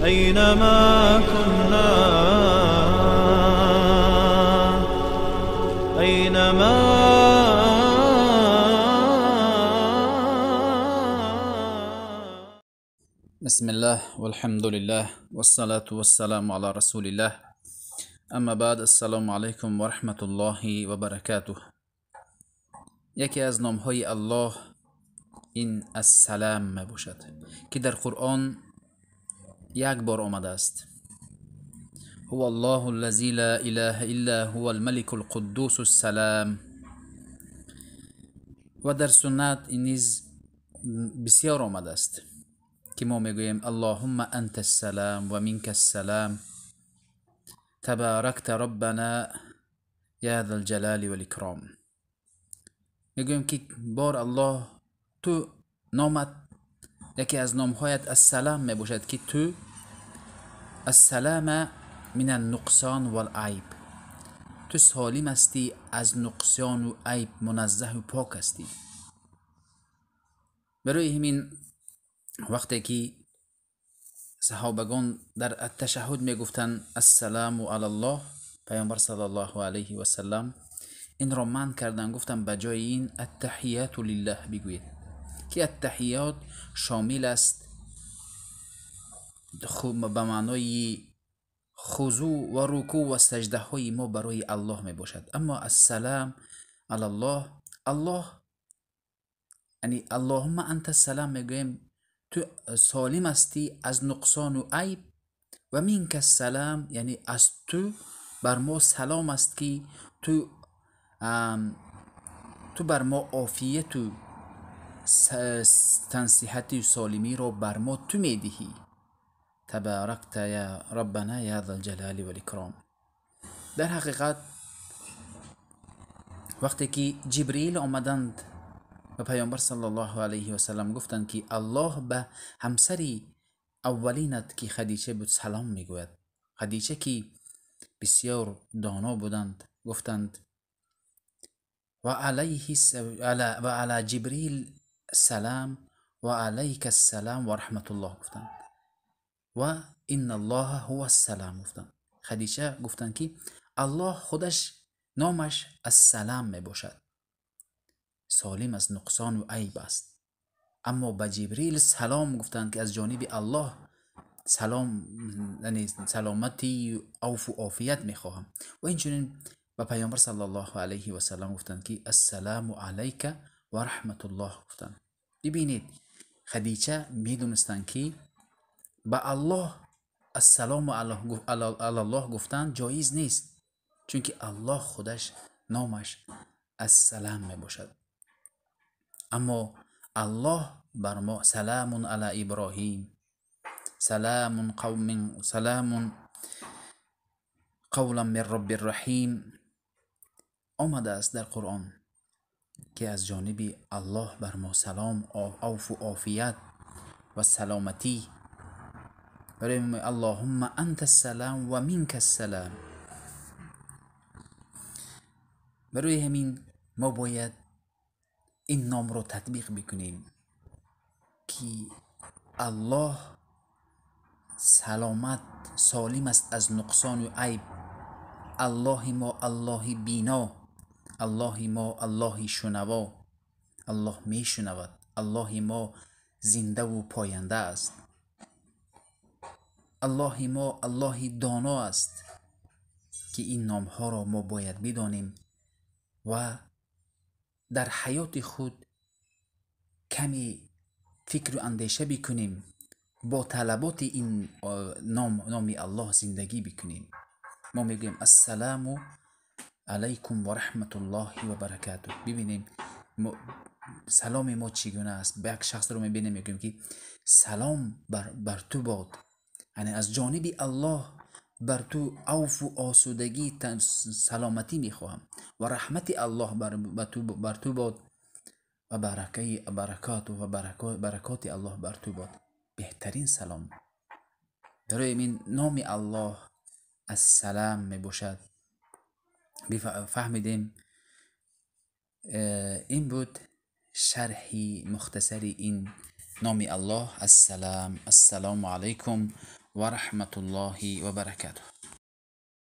أينما كنا، أينما. بسم الله والحمد لله والصلاة والسلام على رسول الله، اما بعد، السلام علیکم و رحمت الله و برکاته. یکی از نامهای الله این السلام میباشد که در قرآن یک بار آمده است. هو الله الذی لا اله الا هو الملک القدوس السلام. و در سنت این نیز بسیار آمده است که ما میگوییم اللهم انت السلام و منک السلام تبارکت ربنا یا ذا الجلال والاکرام. میگوییم که بار الله، تو نامت، یکی از نامهایت السلام میباشد که تو السلام من النقصان والعیب، تو سالم هستی از نقصان و عیب، منزه و پاک هستی. برای همین وقتی که صحابگان در التشهد میگفتند السلام علی الله، پیامبر صلی الله علیه و سلم این را منع کردن، گفتن به جای این التحیات لله بگویید، که التحیات شامل است به معنای خضوع و رکوع و سجده های ما برای الله می باشد. اما السلام علی الله، الله یعنی اللهم انت السلام میگوییم، تو سالم هستی از نقصان و عیب، و منک السلام یعنی از تو بر ما سلام است که تو بر ما عافیت و تنصیحت و سالمی را بر ما تو میدهی. تبارکت یا ربنا یا ذا الجلال والاکرام. در حقیقت وقتی که جبرئیل آمدند و پیامبر صلی الله علیه و سلم گفتند که الله به همسری اولینت که خدیجه بود سلام میگوید. خدیجه که بسیار دانا بودند گفتند و علی جبریل سلام و علیک السلام و رحمت الله گفتند، و ان الله هو السلام گفتند. خدیجه گفتند که الله خودش نامش السلام می باشد، سالم از نقصان و عیب است. اما به جبریل سلام گفتند که از جانب الله سلام یعنی سلامتی عفو و عافیت میخواهم. و اینچنین به پیامبر صلی الله علیه و سلم گفتند که السلام علیک و رحمت الله گفتند. ببینید خدیجه میدونستند که به الله السلام علی الله گفتن جایز نیست، چون که الله خودش نامش السلام میباشد. اما الله بر ما سلام علی ابراهیم، سلام قوم، سلام قولا من رب الرحیم آمده است در قرآن که از جانب الله بر ما سلام، عفو و عافیت و سلامتی. برای اللهم انت السلام و منک السلام. برای همین ما باید این نام را تطبیق بکنیم که الله سلامت، سالم است از نقصان و عیب. الله ما الله بینا، الله ما الله شنوا، الله می شنود، الله ما زنده و پاینده است، الله ما الله دانا است، که این نام ها را ما باید بدانیم و در حیات خود کمی فکر و اندیشه بکنیم، با طلبات این نام الله زندگی بکنیم. ما میگوییم السلام علیکم و رحمت الله و برکاته. ببینیم سلام ما چگونه است. به یک شخص رو میبینیم میگوییم که سلام بر تو باد، یعنی از جانب الله بر تو عفو و آسودگی، سلامتی میخواهم و رحمت الله بر تو باد و برکات و برکات الله بر تو باد. بهترین سلام. برای این نام الله السلام میباشد. فهمیدیم. این بود شرحی مختصری این نام الله السلام. السلام علیکم ва раҳматуллоҳи ва баракатуҳ.